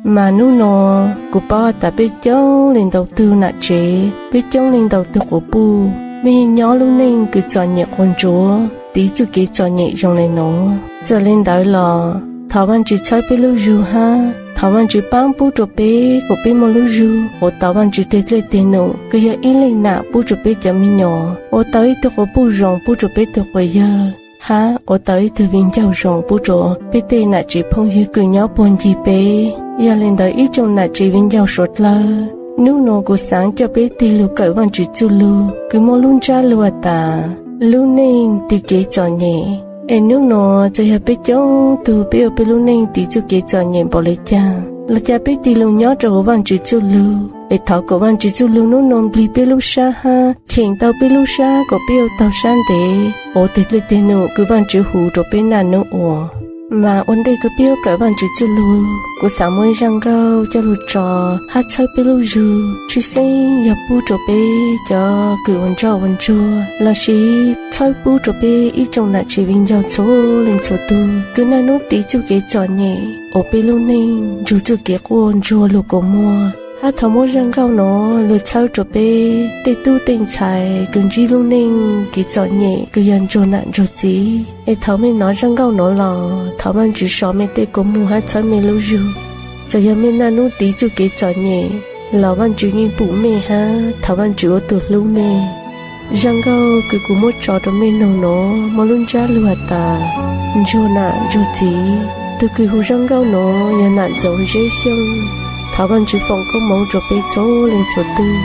Mas hnub no kuv paub tas peb coob leej ntau tug nam tsev, peb coob leej ntau tug quas puj, mej nyob lub neej kws txom nyem quas ntsuav, tiv txuj kev txom nyem zoo le nuav. Txawm le ntawd los thov Vaajtswv txhawb peb lub zug hab thov Vaajtswv paab pub rua peb kuas peb muaj lub zug ua tau Vaajtswv teg dlej teg num kws yog ib leej nam pub rua peb cov me nyuam, ua tau ib tug quas puj zoo pub rua peb tug quas yawg, hab ua tau ib tug viv ncaus zoo pub rua peb tej nam tsev phooj ywg kws nyob puag ncig peb. Yog le ntawd ib tsoom nam tsev viv ncaus suav dlawg, hnub no kuv xaav coj peb tig lug kawm Vaajtswv txuj lug kws muaj lub ntsab lug has tas lub neej tiv kev txom nyem. Es hnub no txawm yog peb coob tug peb ua peb lub neej tiv txuj kev txom nyem npaum le caag los ca peb tig lug nyob rua huv Vaajtswv txuj lug, es thov kuas Vaajtswv txuj lug hnub no nplig peb lub sab hab cheem tau peb lub sab kuas peb ua taug sab ntev ua teg dlej teg num kws Vaajtswv hu rua peb naj nub ua. Mas ua ntej kws peb yuav kawm Vaajtswv txuj lug, kuv xaav muaj ib zaj nkauj coj lug tso hab txhawb peb lub zug, tshwj xeeb yog pub rua peb cov kws ua ntsoj ua ntsuag lossis txhawb pub rua peb ib tsoom nam tsev viv ncaus txhua leej txhua tug kws naj nub tiv txuj kev txom nyem ua peb lub neej nrug txuj kev quaj ntsuag lug kua muag. Hab thov muab zaj nkauj nuav lug txhawb rua peb tej tub tej ntxhais kws ntsib lub neej kev txom nyem kws yog ntsuag nam ntsuag txiv. Es thaus mej nov zaj nkauj nuav los thov Vaajtswv so mej tej kua muag hab txhawb mej lub zug. Txawm yog mej naj nub tiv txuj kev txom nyem los Vaajtswv yeej pum mej hab thov Vaajtswv ua tug hlub mej. Zaj nkauj kws kuv muab tso rua mej noog nuav muaj lub ntsab lug has tas ntsuag nam ntsuag txiv. Tug kws hu zaj nkauj nuav yog Nam Ntxoov Zeb Xyooj. Thov Vaajtswv foom koob moov rua peb txhua leej txhua tug.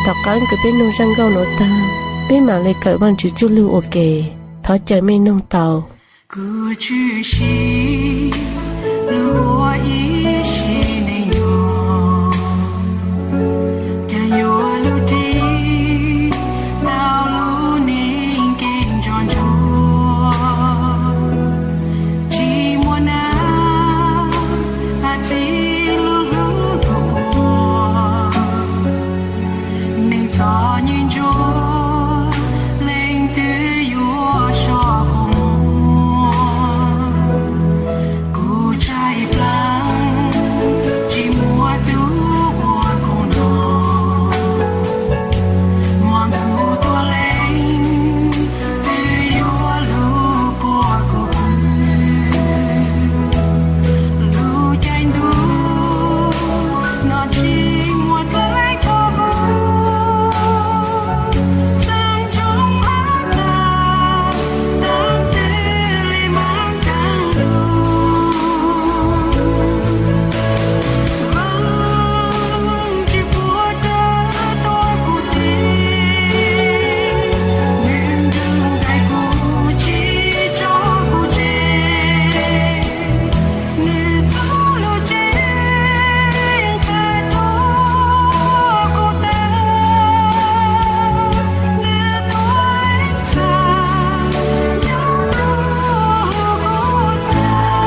Tom qaab kws peb noog zaj nkauj nuav taag, peb maam le kawm Vaajtswv txuj lug ua ke. Thov caw mej noog tau. Kuv tshwm sim lub ua ib sim neej nyoog, ca yuav lub rig tau lub neej kev ntsuag ntsuag, tsis muaj nab txiv lub hlub hlub ua. Neeg txom nyem ntsuag, leej twg yuav soj kuv muag? Kuv tshaib plab, tsis muaj tub ua kuv noj. Muaj ntuj tuag leeg, twg yuav lub puag kuv pw? Lub caij ntuj no tsis muaj dlej thov vwm, xeeb ntsoov hab tag, taag twg le maam taag lug. Vaaj tsis puag tawg tuag kuv tig, nws nrug ntais kuv tsis tso kuv tseg. Nws txoj lug tsev qha tuag kuv tag, nws tuag leej txhaj nyob tuag kuv tag.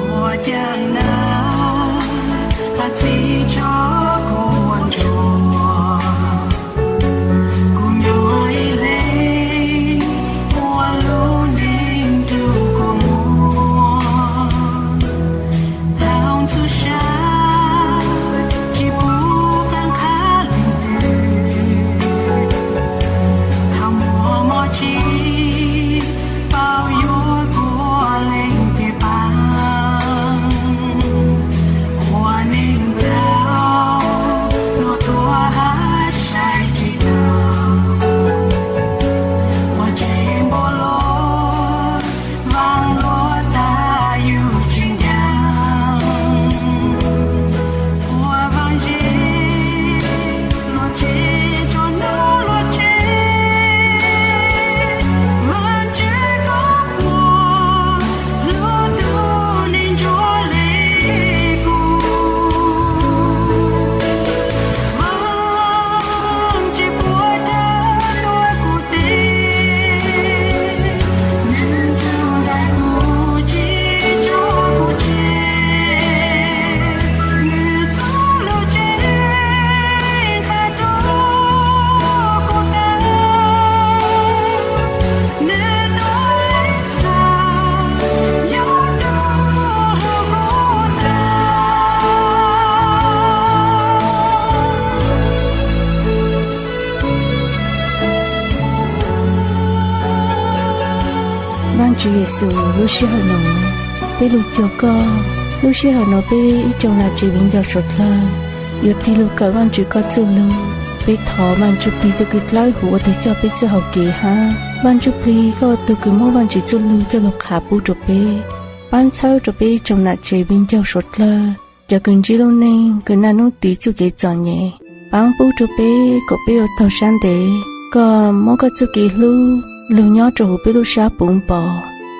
Ua caag nab txiv tso kuv ua ntsuag, kuv nyuam ib leeg ua lub neej nrug kua muag. Thaus ntxhua sab tsis pum qaab qha leej twg, thaus muaj mob tsis paub yuav kuas leej twg paab. Ua neeg nraug Tswv Yexus, lub sij hawm no peb lug cuag koj. Lub sij hawm no peb ib tsoom nam tsev viv ncaus suav dlawg yuav tig lug kawm Vaajtswv koj txuj lug. Peb thov Vaajtswv Plig tug kws dlawb huv ua tug coj peb txuj hau kev hab Vaajtswv Plig koj ua tug kws muab Vaajtswv txuj lug coj lug qha pub rua peb, paab txhawb rua peb ib tsoom nam tsev viv ncaus suav dlawg, cov kws ntsib lub neej kws naj nub tiv txuj kev txom nyem. Paab pub rua peb kuas peb ua taug sab ntev, koj muab koj txuj kev hlub lug nyob rua huv peb lub sab puv npo,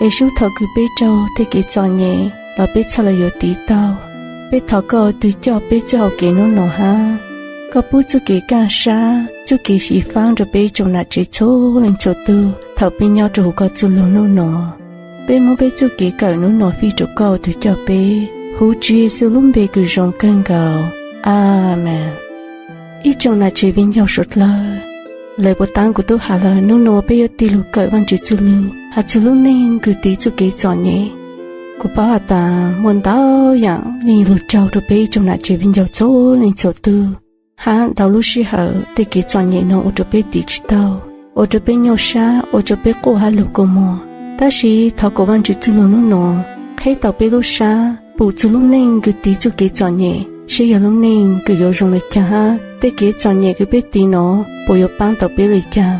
es sub thaum kws peb raug tej kev txom nyem los peb txhaj le yuav tiv taug. Peb thov koj ua tug coj peb txuj hau kev nub no hab, koj pub txuj kev kaaj sab, txuj kev xyiv faab rua peb tsoom nam tsev txhua leej txhua tug thaum peb nyob rua huv koj txuj lug nub no. Peb muab peb txuj kev kawm nub no fij rua koj ua tug coj peb, huv Tswv Yexus lub npe kws zoo kawg nkaus. Amees. Ib tsoom nam tsev viv ncaus suav dlawg, lawv puas taab kuv tub has lawm, nub no peb yuav tig lug kawm Vaajtswv txuj lug has txug lub neej kws tiv txuj kev txom nyem. Kuv paub has tas muaj ntau yaam yeej lug raug rua peb ib tsoom nam tsev viv ncaus txhua leej txhua tug, hab ntau lub sij hawm tej kev txom nyem no ua rua peb tiv tsi taug, ua rua peb nyuaj sab, ua rua peb quaj hab lug kua muag. Tab sis thov kuas Vaajtswv txuj lug nub no qheb tau peb lub sab, pum txug lub neej kws tiv txuj kev txom nyem, seb yog lub neej kws yuav zoo le caag hab tej kev txom nyem kws peb tiv no puas yuav paab tau peb le caag.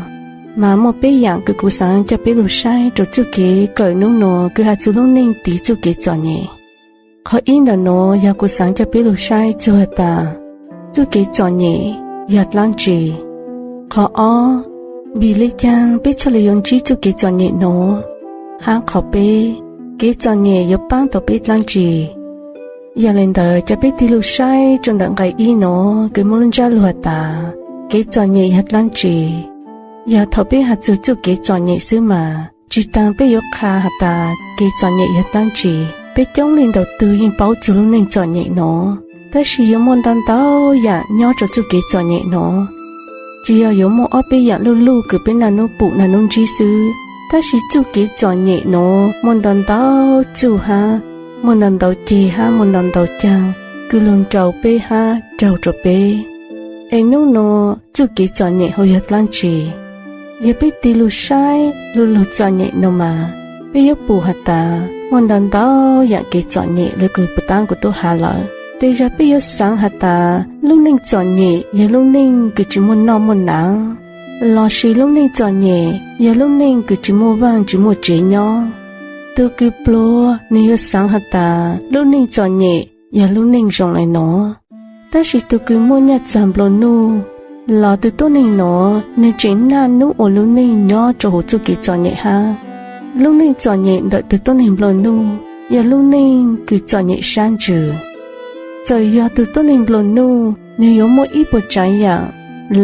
Mas muaj peb yaam kws kuv xaav coj peb lug saib rua txuj kev kawm nub no kws has txug lub neej tiv txuj kev txom nyem. Qhov ib ntawm no yog kuv xaav coj peb lug saib txug has tas txuj kev txom nyem yog dlaab tsi. Qhov ob, vim le caag peb txhaj le yuav ntsib txuj kev txom nyem no, hab qhov peb, kev txom nyem yuav paab tau peb dlaab tsi. Yog le ntawd cov peb tig lug saib rua ntawm nqai ib no kws muaj lub ntsab lug has tas kev txom nyem yog dlaab tsi. Yog thaum peb has txug txuj kev txom nyem xwb mas tsi taag peb yuav qha has tas kev txom nyem yog dlaab tsi, peb coob leej ntau tug yeej paub txug lub neej txom nyem no. Tab sis yuav muaj ntau ntau yaam nyob rua txuj kev txom nyem no. Tsi yog yuav muaj ob peb yaam luj luj kws peb naj nub pum naj nub ntsib xwb, tab sis txuj kev txom nyem no muaj ntau ntau txuj hab, muaj ntau ntau ceg hab muaj ntau ntau caag kws lug nrau peb hab raug rua peb. Es nub no txuj kev txom nyem hu yog dlaab tsi? Yog peb tig lug saib lug lug txom nyem no mas peb yuav pum has tas muaj ntau ntau yaam kev txom nyem le kws puv taab kuv tub has lawm. Tes yog peb yuav xaav has tas lub neej txom nyem yog lub neej kws tsi muaj noj muaj naav, lossis lub neej txom nyem yog lub neej kws tsi muaj vaaj tsi muaj tsev nyob, tug kws pluag nwg yuav xaav has tas lub neej txom nyem yog lub neej zoo le no. Tab sis tug kws muaj nyaj txag nplua nuj los tug tuab neeg no nwg tseem naj nub ua lub neej nyob rua huv txuj kev txom nyem hab. Lub neej txom nyem ntawm tug tuab neeg nplua nuj yog lub neej kws txom nyem sab ntsws. Txawm yog tug tuab neeg nplua nuj nwg yuav muaj ib puas tsaav yaam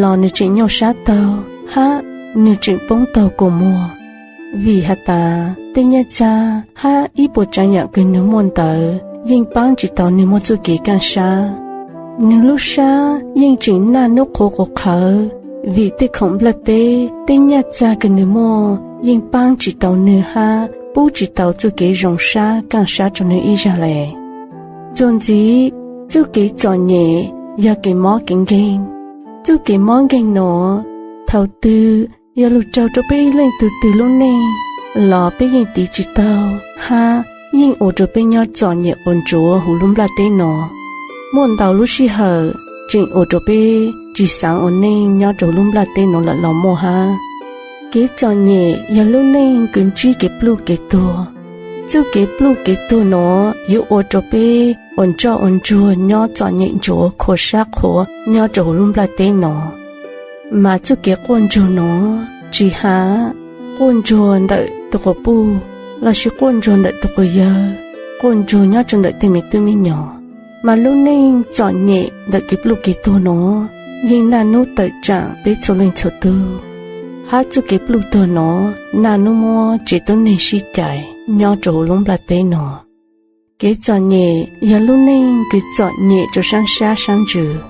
los nwg tseem nyuaj sab taug hab nwg tseem poob taug kua muag, vim has tas tej nyaj txag hab ib puas tsaav yaam kws nwg muaj ntawd yeej paab tsi tau nwg muaj txuj kev kaaj sab. Nwg lub sab yeej tseem naj nub qhuav quas qhawv, vim tej khoom nplaj teb, tej nyaj txag kws nwg muaj yeej paab tsi tau nwg hab pub tsi tau txuj kev zoo sab kaaj sab rua nwg ib zag le. Txuas ntxiv, txuj kev txom nyem yog kev mob kev nkeeg. Txuj kev mob nkeeg no, thaum twg yog lug raug rua peb ib leej tug twg lub neej los peb yeej tiv tsi taug hab yeej ua rua peb nyob txom nyem quas ntsuav huv lub nplaj teb no. Muaj ntau lub sij hawm tseem ua rua peb tsi xaav ua neej nyob rua huv lub nplaj teb no lawm los muaj hab. Kev txom nyem yog lub neej kws ntsib kev pluj kev tuag. Txuj kev pluj kev tuag no yuav ua rua peb ua ntsoj ua ntsuag nyob txom nyem ntsuav khuam sab qhuav nyob rua huv lub nplaj teb no. Mas txuj kev quaj ntsuag no tsi has quaj ntsuag ntawm tug quas puj, lossis quaj ntsuag ntawm tug quas yawg, quaj ntsuag nyob rua ntawm tej me tub me nyuam. Mas lub neej txom nyem ntawm kev pluj kev tuag no yeej naj nub tawm tsaam peb txhua leej txhua tug, hab txuj kev pluj tuag no naj nub muab tsev tuab neeg sib cais nyob rua huv lub nplaj teb no. Kev txom nyem yog lub neej kws txom nyem rua saab sab saab ntsws.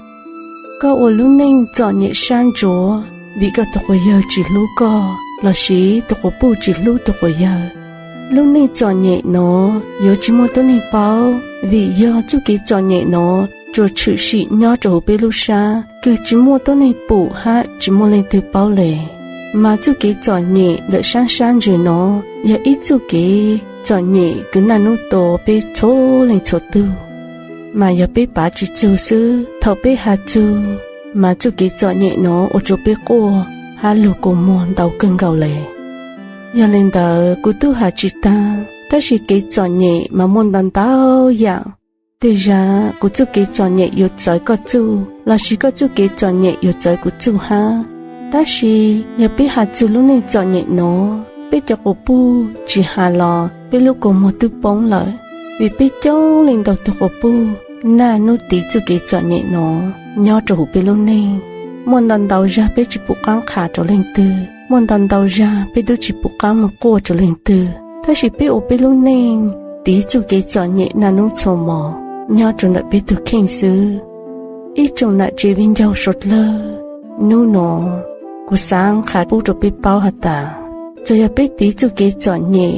Koj ua lub neej txom nyem sab ntsuav vim koj tug quas yawg tsi hlub koj lossis tug quas puj tsi hlub tug quas yawg. Lub neej txom nyem no yuav tsi muaj tuab neeg paub, vim yog txuj kev txom nyem no tsuas tshwm sim nyob rua huv peb lub sab kws tsi muaj tuab neeg pum hab tsi muaj leej twg paub le. Mas txuj kev txom nyem ntawm saab sab ntsws no yog ib txuj kev txom nyem kws naj nub tua peb txhua leej txhua tug. Mas yog peb pav tsis txug xwb, thaum peb has txug, mas txuj kev txom nyem no ua rua peb quaj hab lug kua muag ntau kawg nkaus le. Yog le ntawd kuv tub has tsis taag, tab sis kev txom nyem mas muaj ntau ntau yaam. Tej zag kuv txuj kev txom nyem yuav txawv koj txuj, lossis koj txuj kev txom nyem yuav txawv kuv txuj hab. Tab sis yog peb has txug lub neej txom nyem no, peb cov quas puj tsis has los peb lub kua muag twb poob lawm, vim peb coob leej ntau tug quas puj naj nub tiv txuj kev txom nyem no nyob rua huv peb lub neej. Muaj ntau ntau zag peb tsis pum qaab qha rua leej twg, muaj ntau ntau zag peb tub tsis pum qaab moog quaj rua leej twg, tab sis peb ua peb lub neej tiv txuj kev txom nyem naj nub txhua mos nyob rua ntawm peb tug kheej xwb. Ib tsoom nam tsev viv ncaus suav dlawg, nub no kuv xaav qha pub rua peb paub has tas, txawm yog peb tiv txuj kev txom nyem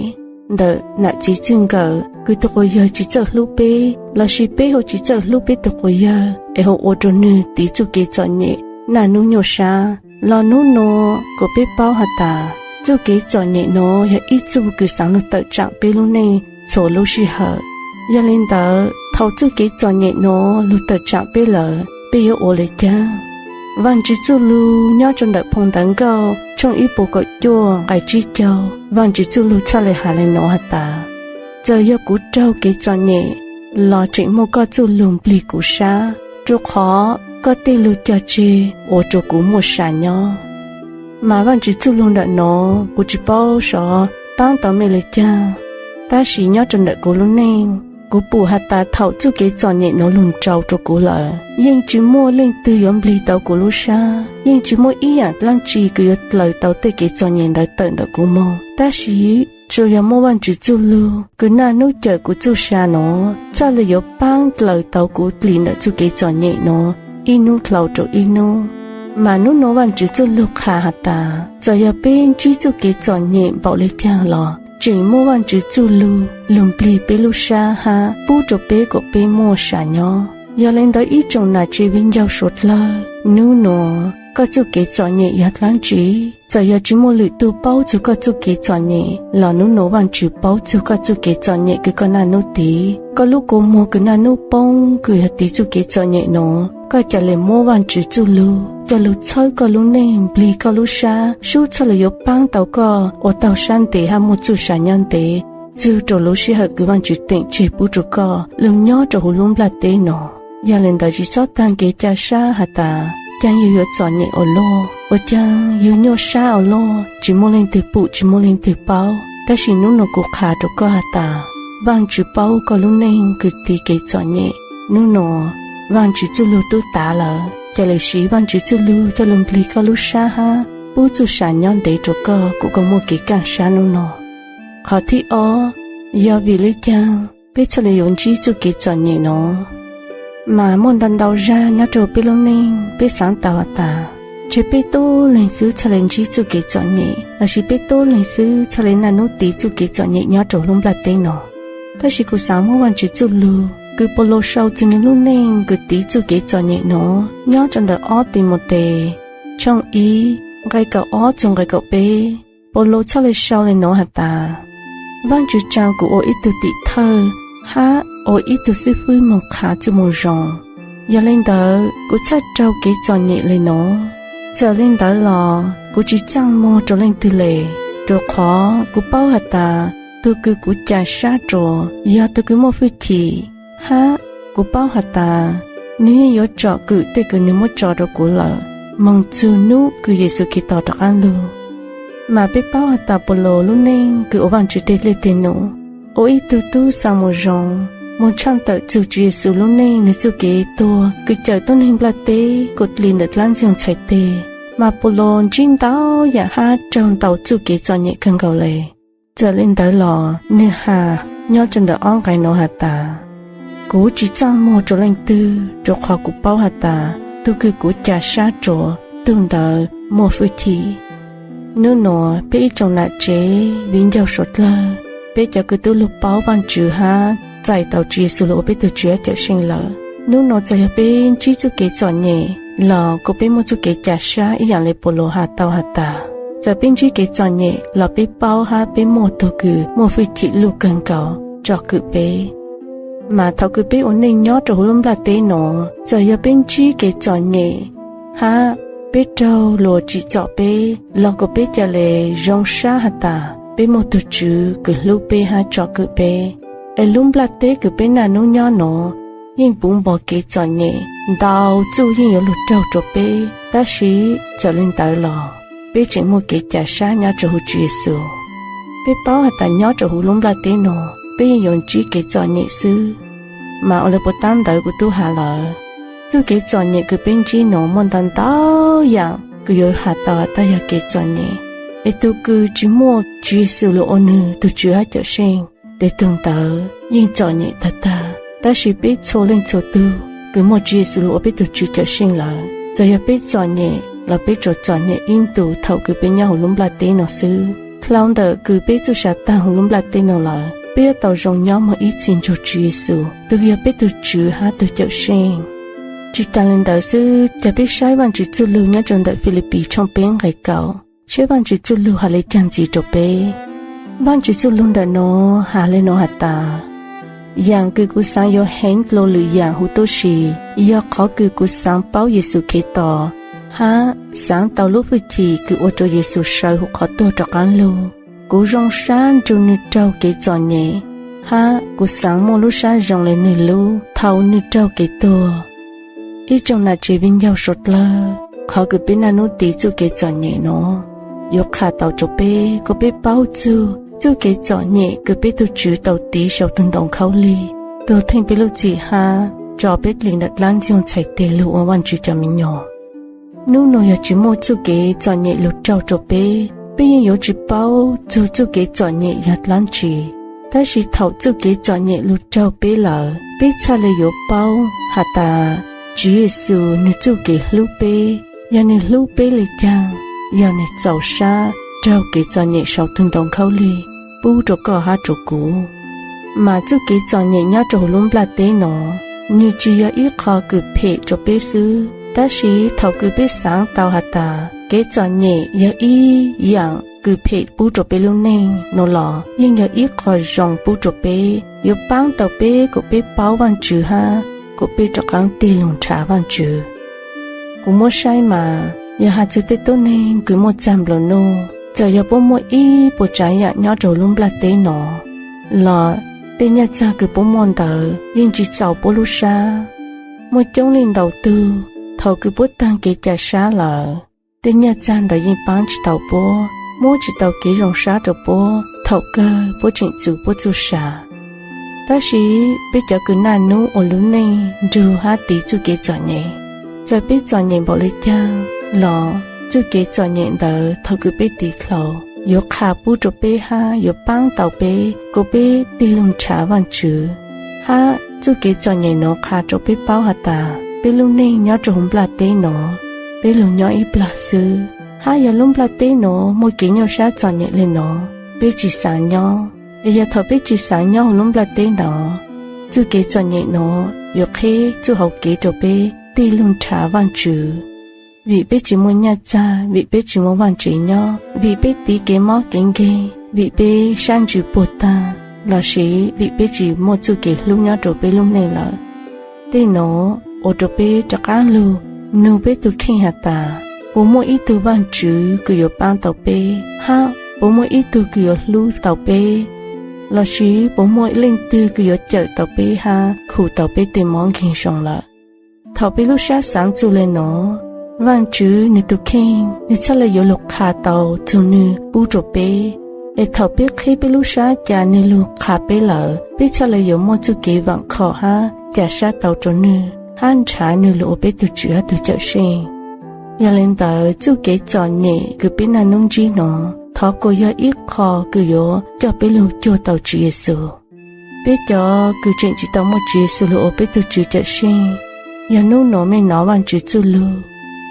ntawm nam txiv txij nkawm kws tug quas yawg tsis txawj hlub peb, lossis peb hu tsis txawj hlub peb tug quas yawg es hu ua rua nwg tiv txuj kev txom nyem naj nub nyuaj sab, los nub no kuas peb paub has tas, txuj kev txom nyem no yog ib txuj kws xaav lug tawm tsaam peb lub neej txhua lub sij hawm. Yog le ntawd, thaum txuj kev txom nyem no lug tawm tsaam peb lawm, peb yuav ua le caag? Vaajtswv txuj lug nyob rua ntawm phoo Ntawv Nkauj tshooj ib puas kaum cuaj nqai tsib caug, Vaajtswv txuj lug txhaj le has le no has tas, txawm yog kuv raug kev txom nyem los tseem muaj koj txuj lug nplig kuv sab, rua qhov koj tej lug cog tseg ua rua kuv muaj sa nyob. Mas Vaajtswv txuj lug ntawm no kuv tsis paub sov paab tau mej le caag, tab sis nyob rua ntawm kuv lub neej, kuv pum has tas thaum txuj kev txom nyem no lug nrau rua kuv lawm, yeej tsis muaj leej twg yuav nplig tau kuv lub sab, yeej tsis muaj ib yaam dlaab tsi kws yuav dlaws tau tej kev txom nyem ntawd tawm ntawm kuv moog. Tab sis tsuas yog muaj Vaajtswv txuj lug kws naj nub cawm kuv txuj sa no txhaj le yuav paab dlaws tau kuv dlim ntawm txuj kev txom nyem no ib nub dlhau rua ib nub. Mas nub no Vaajtswv txuj lug qha has tas, txawm yog peb ntsib txuj kev txom nyem npaum le caag los tseem muaj Vaajtswv txuj lug lug nplig peb lub sab hab pub rua peb kuas peb muaj sa nyob. Yog le ntawd ib tsoom nam tsev viv ncaus suav dlawg, nub no koj txuj kev txom nyem yog dlaab tsi? Txawm yog tsis muaj lwm tug paub txug koj txuj kev txom nyem los nub no Vaajtswv paub txug koj txuj kev txom nyem kws koj naj nub tiv. Koj lub kua muag kws naj nub poob kws yog tiv txuj kev txom nyem no, koj ca le muab Vaajtswv txuj lug coj lug txhawb koj lub neej, nplig koj lub sab, sub txhaj le yuav paab tau koj ua taug sab ntev hab muaj txuj sa nyob ntev txug rua lub sij hawm kws Vaajtswv teem tseg pub rua koj lug nyob rua huv lub nplaj teb no. Yog le ntawd tsis txhob taag kev ca sab has tas, caag yug yuav txom nyem ua luaj, ua caag yug nyuaj sab ua luaj, tsis muaj leej twg pum tsis muaj leej twg paub. Tab sis nub no kuv qha rua koj has tas, Vaajtswv paub koj lub neej kws tiv kev txom nyem. Nub no Vaajtswv txuj lug tub tav lawm, ca le siv Vaajtswv txuj lug coj lug nplig koj lub sab hab pub txuj sa nyob ntev rua koj kom koj muaj kev kaaj sab nub no. Qhov thib ob, yog vim le caag peb txhaj le yuav ntsib txuj kev txom nyem no? Mas muaj ntau ntau zag nyob rua peb lub neej peb xaav tau has tas, ntshe peb tub leeg xwb txhaj le ntsib txuj kev txom nyem, lossis peb tub leeg xwb txhaj le naj nub tiv txuj kev txom nyem nyob rua lub nplaj teb no. Tab sis kuv xaav muab Vaajtswv txuj lug kws Paulus sau txug nwg lub neej kws tiv txuj kev txom nyem no nyob rua ntawm ob Timautes tshooj ib nqai kaum ob txug nqai kaum peb. Paulus txhaj le sau le no has tas, Vaajtswv tsaa kuv ua ib tug tim thawj hab ua ib tug xib fwb moog qha txuj moo zoo. Yog le ntawd kuv txhaj raug kev txom nyem le no. Txawm le ntawd los kuv tsis txaaj muag rua leej twg le, rua qhov kuv paub has tas tug kws kuv ca sab rua yog tug kws muaj fwj chim, hab kuv paub has tas nwg yeej yuav tsom kwm tej kws nwg muab tso rua kuv lawm moog txug nub kws Yexus Khetos rov qaab lug. Mas peb paub has tas Paulus lub neej kws ua Vaajtswv teg dlej teg num, ua ib tug tub xaa moo zoo, moog tshaaj tawm txug Tswv Yexus lub neej nwg txuj kev tuag kws cawm tuab neeg nplaj teb kuas dlim ntawm dlaab ntxwg ntxhais teg. Mas Paulus ntsib ntau yaam hab raug ntau txuj kev txom nyem kawg nkaus le. Txawm le ntawd los nwg has nyob rua ntawm ob nqai no has tas, kuv tsis txaaj muag rua leej twg rua qhov kuv paub has tas tug kws kuv ca sab rua tug ntawd muaj fwj chim. Nub no peb ib tsoom nam tsev viv ncaus suav dlawg, peb cov kws tub lug paub Vaajtswv hab txais tau Tswv Yexus lug ua peb tug Tswv Cawm Seej lawm, nub no txawm yog peb ntsib txuj kev txom nyem los kuas peb muaj txuj kev ca sab ib yaam le Paulus has tau has tas, Txawm peb ntsib kev txom nyem los peb paub hab peb muaj tug kws muaj fwj chim lug kawg nkaus tsom kwm peb. Mas thaum kws peb ua neej nyob rau huv lub nplaj teb nuav, txawm yog peb ntsib kev txom nyem hab peb raug luas tsim txom peb los kuas peb ca le zoo sab has tas peb muaj tug Tswv kws hlub peb hab tsom kwm peb. Es lub nplaj teb kws peb naj nub nyob nuav yeej puv npo kev txom nyem ntau txuj yeej yuav lug raug rua peb, tab sis txawm le ntawd los peb tseem muaj kev ca sab nyob rua huv Tswv Yexus. Peb paub has tas nyob rau huv lub nplaj teb nuav peb yeej yuav ntsib kev txom nyem xwb. Mas ua le puas taab ntawd kuv tub has lawm, txuj kev txom nyem kws peb ntsib nuav muaj ntau ntau yaam kws yuav has tau has tas yog kev txom nyem. Es tug kws tsi muaj Tswv Yexus lug ua nwg tug Tswv hab Cawm Seej, tes tug ntawd yeej txom nyem tag tag. Tab sis peb txhua leej txhua tug kws muaj Tswv Yexus lug ua peb tug Tswv Cawm Seej lawm, txawm yog peb txom nyem los peb tsuas txom nyem ib ntus thaum kws peb nyob huv lub nplaj teb nuav xwb. Dlhau ntawm kws peb txuj sa taag huv lub nplaj teb nuav lawm, peb yuav tau zoo nyob moog ib txhis nrug Tswv Yexus, tug yog peb tug Tswv hab tug Cawm Seej. Tsi taag le ntawd xwb, ca peb saib Vaajtswv txuj lug nyob rau ntawm Filipis tshooj peb nqe kaum, saib Vaajtswv txuj lug has le caag ntxiv rau peb. Vaajtswv txuj lug ntawm nuav has le nuav has tas: Yaam kws kuv xaav yuav heev dlua lwm yaam huv tub si, yog qhov kws kuv xaav paub Yexus Khetos hab xaav tau lub fwj chim kws ua rua Yexus sawv huv qhov tuag rov qaab lug. Kuv zoo sab nrug nwg raug kev txom nyem, hab kuv xaav muaj lub sab zoo le nwg lub thaum nwg raug kev tuag. Ib tsoom nam tsev viv ncaus suav dlawg, qhov kws peb naj nub tiv txuj kev txom nyem nuav yuav qha tau rua peb kuas peb paub txug txuj kev txom nyem kws peb tug Tswv tau tiv sau tug ntoo khaub lig, tuag theej peb lub txim hab tso peb dlim ntawm dlaab ntxwg ntxhais teg lug ua Vaajtswv cov me nyuam. Nub nuav yog tsi muaj txuj kev txom nyem lug raug rua peb, peb yeej yuav tsi paub txug txuj kev txom nyem yog dlaab tsi. Tab sis thaum txuj kev txom nyem lug raug peb lawm, peb txhaj le yuav paub has tas Tswv Yexus nwg txuj kev hlub peb, yog nwg hlub peb le caag, yog nwg txaus sab raug kev txom nyem sau tug ntoo khaub lig pub rua koj hab rua kuv. Mas txuj kev txom nyem nyob rua huv lub nplaj teb nuav, nwg tsi yog ib qho kws phem rua peb xwb, tab sis thaum kws peb xaav tau has tas kev txom nyem yog ib yaam kws phem pub rua peb lub neej nuav los yeej yog ib qho zoo pub rua peb, yuav paab tau peb kuas peb paub Vaajtswv hab kuas peb rov qaab tig lug nrhav Vaajtswv. Kuv muab saib mas, yog has txug tej tuab neeg kws muaj txag nplua nuj, txawm yog puab muaj ib puas tsaav yaam nyob rua huv lub nplaj teb nuav los tej nyaj txag kws puab muaj ntawd yeej tsi txaus puab lub sab. Muaj coob leej ntau tug, thaum kws puab taag kev ca sab lawm, tej nyaj txag ntawd yeej paab tsi tau puab, muab tsi tau kev zoo sab rua puab thaum kawg puab tseem txuv puab txuj sa. Tab sis peb cov kws naj nub ua lub neej nrug hab tiv txuj kev txom nyem, txawm peb txom nyem npaum le caag los txuj kev txom nyem ntawd thaum kws peb tiv dlhau yuav qha pub rua peb hab yuav paab tau peb kuas peb tig lug nrhav Vaajtswv. Hab txuj kev txom nyem nuav qha rua peb paub has tas peb lub neej nyob rua huv nplaj teb nuav, peb lug nyob ib plag xwb, hab yog lub nplaj teb nuav muaj kev nyuaj sab txom nyem le nuav, peb tsi xaav nyob. Es yog thaum peb tsi xaav nyob huv lub nplaj teb nuav, txuj kev txom nyem nuav yuav qheb txuj hauv kev rua peb tig lug nrhav Vaajtswv. Vim peb tsi muaj nyaj txag, vim peb tsi muaj vaaj tsev nyob, vim peb tiv kev mob kev nkeeg, vim peb sab ntsws puag taag, lossis vim peb tsi muaj txuj kev hlub nyob rua peb lub neej lawm. Tej nuav ua rua peb rov qaab lug nug peb tug kheej has tas, puas muaj ib tug Vaajtswv kws yuav paab tau peb, hab puas muaj ib tug kws yuav hlub tau peb, lossis puas muaj leej twg kws yuav cawm tau peb hab khum tau peb tej mob nkeeg zoo lawm? Thaum peb lub sab xaav txug le nuav, Vaajtswv nwg tug kheej nwg txhaj le yuav lug qha tau txug nwg pub rua peb. Es thaum peb qheb peb lub sab ca nwg lug qha peb lawm, peb txhaj le yuav muaj txuj kev vaam khom hab ca sab tau rua nwg hab nrhav nwg lug ua peb tug Tswv hab tug Cawm Seej. Yog le ntawd, txuj kev txom nyem kws peb naj nub ntsib nuav, thov kuas yog ib qho kws yuav coj peb lug cuag tau Tswv Yexus. Peb cov kws tseem tsi tau muaj Tswv Yexus lug ua peb tug Tswv Cawm Seej, yog nub nuav mej nov Vaajtswv txuj lug,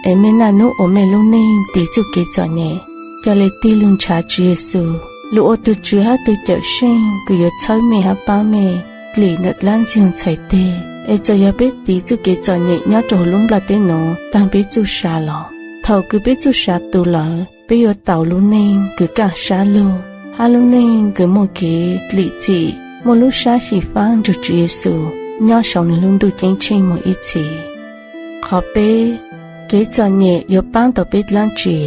es mej naj nub ua mej lub neej tiv txuj kev txom nyem, ca le tig lug nrhav Tswv Yexus lug ua tug Tswv hab tug Cawm Seej kws yuav txhawb mej hab paab mej dlim ntawm dlaab ntxwg ntxhais teg. Es txawm yog peb tiv txuj kev txom nyem nyob rua huv lub nplaj teb nuav taag peb txuj sa los, thaum kws peb txuj sa tu lawm, peb yuav tau lub neej kws kaj sab lug, hab lub neej kws muaj kev dlim txim, muaj lub sab xyiv faab nrug Tswv Yexus nyob sau nwg lub ntuj ceeb tsheej moog ib txhis. Qhov peb, kev txom nyem yuav paab tau peb dlaab tsi?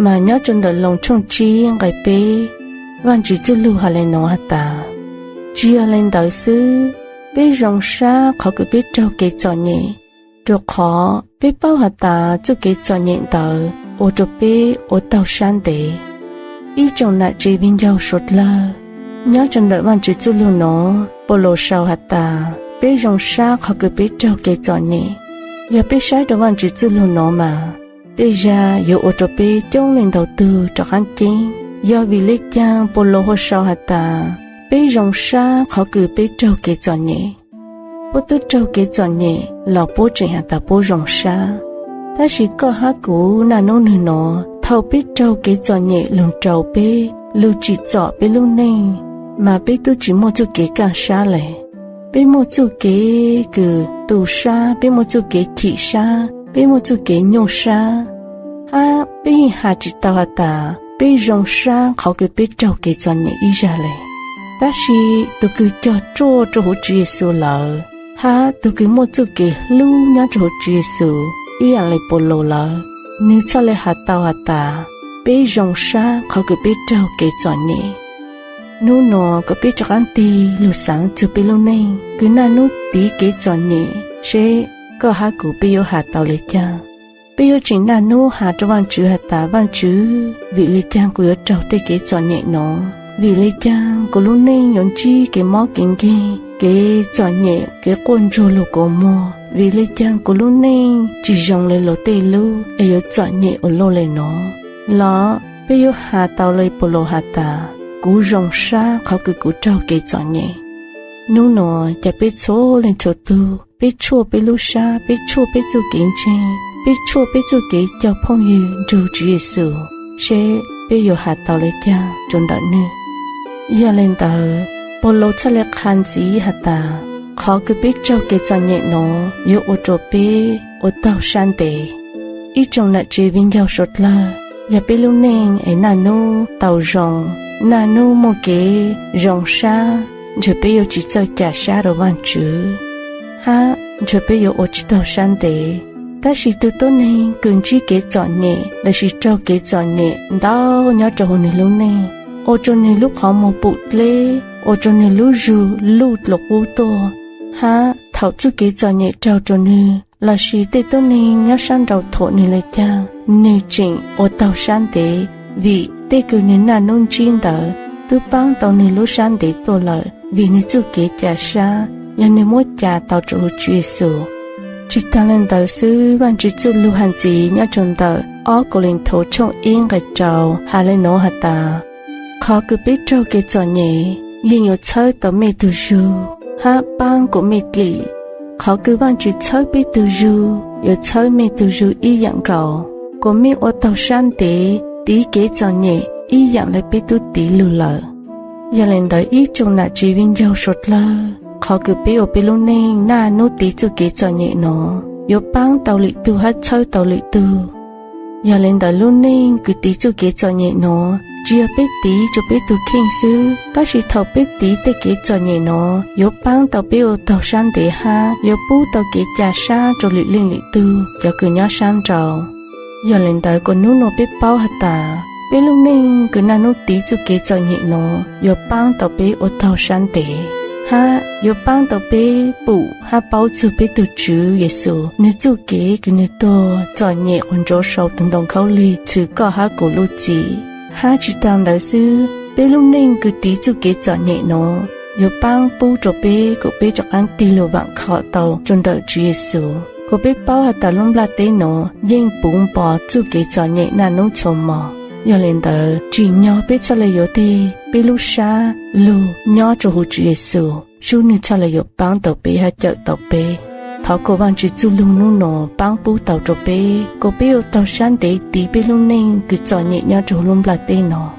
Mas nyob rua ntawm Loos tshooj tsib nqai peb, Vaajtswv txuj lug has le nuav has tas: Tsi yog le ntawd xwb, peb zoo sab qhov kws peb raug kev txom nyem, rua qhov peb paub has tas txuj kev txom nyem ntawd ua rua peb ua taug sab ntev. Ib tsoom nam tsev viv ncaus suav dlawg, nyob rua ntawm Vaajtswv txuj lug nuav Paulus sau has tas peb zoo sab qhov kws peb raug kev txom nyem. Yog peb saib rua Vaajtswv txuj lug nuav mas, tej zag yuav ua rua peb coob leej ntau tug rov qaab ceeb. Yog vim le caag Paulus hu sau has tas peb zoo sab qhov kws peb raug kev txom nyem? Puab tub raug kev txom nyem los puab tseem has tas puab zoo sab. Tab sis koj hab kuv naj nub nwg nuav, thaus peb raug kev txom nyem lug rua peb, lug tsim txom peb lub neej, mas peb tub tsi muaj txuj kev kaj sab le. Peb muaj txuj kev kws tu sab, peb muaj txuj kev chim sab, peb muaj txuj kev nyuaj sab, hab peb yeej has tsi tau has tas peb zoo sab qhov kws peb raug kev txom nyem ib zag le. Tab sis tug kws cog ruaj rua huv Tswv Yexus lawm, hab tug kws muaj txuj kev hlub nyob rua huv Tswv Yexus ib yaam le Paulus lawm, nwg txhaj le has tau has tas peb zoo sab qhov kws peb raug kev txom nyem. Nub nuav kuas peb rov qaab tig lug xaav txug peb lub neej kws naj nub tiv kev txom nyem seb koj hab kuv peb yuav has tau le caag. Peb yuav tseem naj nub has rua Vaajtswv has tas Vaajtswv, vim le caag kuv yuav raug tej kev txom nyem nuav? Vim le caag kuv lub neej yuav ntsib kev mob kev nkeeg, kev txom nyem, kev quaj ntsuag lug kua muag? Vim le caag kuv lub neej tsi zoo le luag tej lub es yuav txom nyem ua luaj le nuav? Los peb yuav has tau le Paulus has tas kuv zoo sab qhov kws kuv raug kev txom nyem. Nub nuav ca peb txhua leej txhua tug peb tshuaj peb lub sab, peb tshuaj peb txuj kev ntseeg, peb tshuaj peb txuj kev coj phooj ywg nrug Tswv Yexus, seb peb yuav has tau le caag rua ntawm nwg. Yog le ntawd, Paulus txhaj le qha ntxiv has tas qhov kws peb raug kev txom nyem nuav yuav ua rua peb ua taug sab ntev. Ib tsoom nam tsev viv ncaus suav dlawg, yog peb lub neej es naj nub tau zoo, naj nub muaj kev zoo sab, ntshe peb yuav tsi txawj ca sab rua Vaajtswv, hab ntshe peb yuav ua tsi taug sab ntev. Tab sis tug tuab neeg kws ntsib kev txom nyem lossis raug kev txom nyem ntau nyob rua huv nwg lub neej, ua rua nwg lub qhov muag pum dleb, ua rua nwg lub zug luj dlua qub tuaj, hab thaum txuj kev txom nyem raug rua nwg lossis tej tuab neeg nyob sab nraud thuam nwg le caag, nwg tseem ua taug sab ntev, vim tej kws nwg naj nub ntsib ntawd twb paab tau nwg lub sab ntev tuaj lawm, vim nwg txuj kev ca sab yog nwg muab ca tau rua huv Tswv Yexus. Tsi taag le ntawd xwb, Vaajtswv txuj lug has ntxiv nyob rua ntawm ob Kauleethaus tshooj ib nqai rau has le nuav has tas, qhov kws peb raug kev txom nyem yeej yuav txhawb tau mej tug zug hab paab kuas mej dlim. Qhov kws Vaajtswv txhawb peb tug zug yuav txhawb mej tug zug ib yaam nkaus, kuas mej ua taug sab ntev tiv kev txom nyem ib yaam le peb tub tiv lug lawm. Yog le ntawd ib tsoom nam tsev viv ncaus suav dlawg, qhov kws peb ua peb lub neej naj nub tiv txuj kev txom nyem nuav yuav paab tau lwm tug hab txhawb tau lwm tug. Yog le ntawd lub neej kws tiv txuj kev txom nyem nuav tsi yog peb tiv rua peb tug kheej xwb, tab sis thaum peb tiv tej kev txom nyem nuav yuav paab tau peb ua taug sab ntev hab yuav pub tau kev ca sab rua lwm leej lwm tug cov kws nyob sab nraud. Yog le ntawd kuas nub nuav peb paub has tas peb lub neej kws naj nub tiv txuj kev txom nyem nuav yuav paab tau peb ua taug sab ntev, hab yuav paab tau peb pum hab paub txug peb tug Tswv Yexus nwg txuj kev kws nwg tuag txom nyem quas nrov sau tug ntoo khaub lig txhw koj hab kuv lub txim. Hab tsi taag ntawd xwb, peb lub neej kws tiv txuj kev txom nyem nuav yuav paab pub rua peb kuas peb rov qaab tig lug vaam khom tau rua ntawm Tswv Yexus, kuas peb paub has tas lub nplaj teb nuav yeej puv npo txuj kev txom nyem naj nub txhua mo. Yog le ntawd tsim nyog peb txhaj le yuav tig peb lub sab lug nyob rua huv Tswv Yexus, sub nwg txhaj le yuav paab tau peb hab cawm tau peb. Thov kuas Vaajtswv txuj lug nub nuav paab pub tau rua peb kuas peb ua taug sab ntev tiv peb lub neej kws txom nyem nyob rua huv lub nplaj teb nuav.